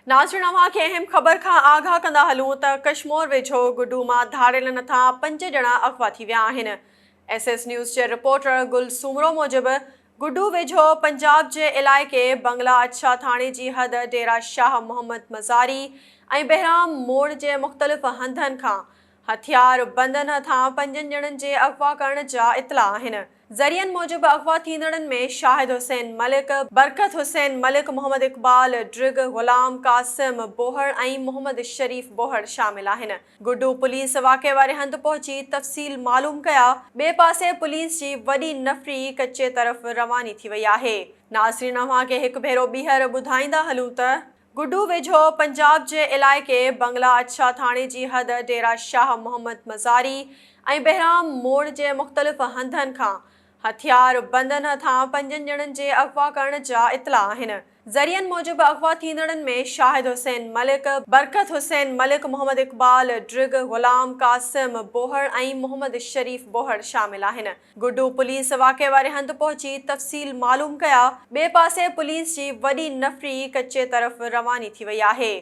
ناظرين اوهان کي اهم خبر کان آگاهه ڪندا هلون ته ڪشمور ويجهو گڊو مان ڌاڙيلن هٿان پنج ڄڻا اغوا ٿي ويا آهن. ايس ايس نيوز جي رپورٽر گل سومرو موجب گڊو ويجهو پنجاب جي علائقي بنگلا اڇا ٿاڻي جي حد ڊيرا شاهه محمد مزاري ۽ بهرام موڙ جي مختلف هنڌن کان هٿيار بندن هٿان پنجن ڄڻن جي اغوا ڪرڻ جا اطلاع آهن. ذريعن موجب اغوا ٿيندڙن ۾ شاهد حسين ملڪ، برڪت حسين ملڪ، محمد اقبال ڊرگ، غلام قاسم بوهڙ ۽ محمد شريف بوهڙ شامل آهن. گڊو پوليس واقعي واري هنڌ پهچي تفصيل معلوم ڪيا. ٻئي پاسي پوليس جي وڏي نفري ڪچي طرف رواني ٿي وئي آهي. ناظرين اوهان کي هڪ ڀيرو ٻيهر ٻڌائيندا هلون ته. گڊو ويجهو پنجاب جي علائقي بنگلا اڇا ٿاڻي جي حد ڊيرا شاهه محمد مزاري ۽ بهرام موڙ جي مختلف هنڌن کان هٿيار بندن هٿان پنجن ڄڻن جي اغوا ڪرڻ جا اطلاع آهن. ذريعن موجب اغوا ٿيندڙن ۾ شاهد حسين ملڪ، برڪت حسين ملڪ، محمد اقبال ڊرگ، غلام قاسم بوهڙ ۽ محمد شريف بوهڙ شامل آهن. گڊو پوليس واقعي واري هنڌ پهچي تفصيل معلوم ڪيا، ٻئي پاسي پوليس جي وڏي نفري ڪچي طرف رواني ٿي وئي آهي.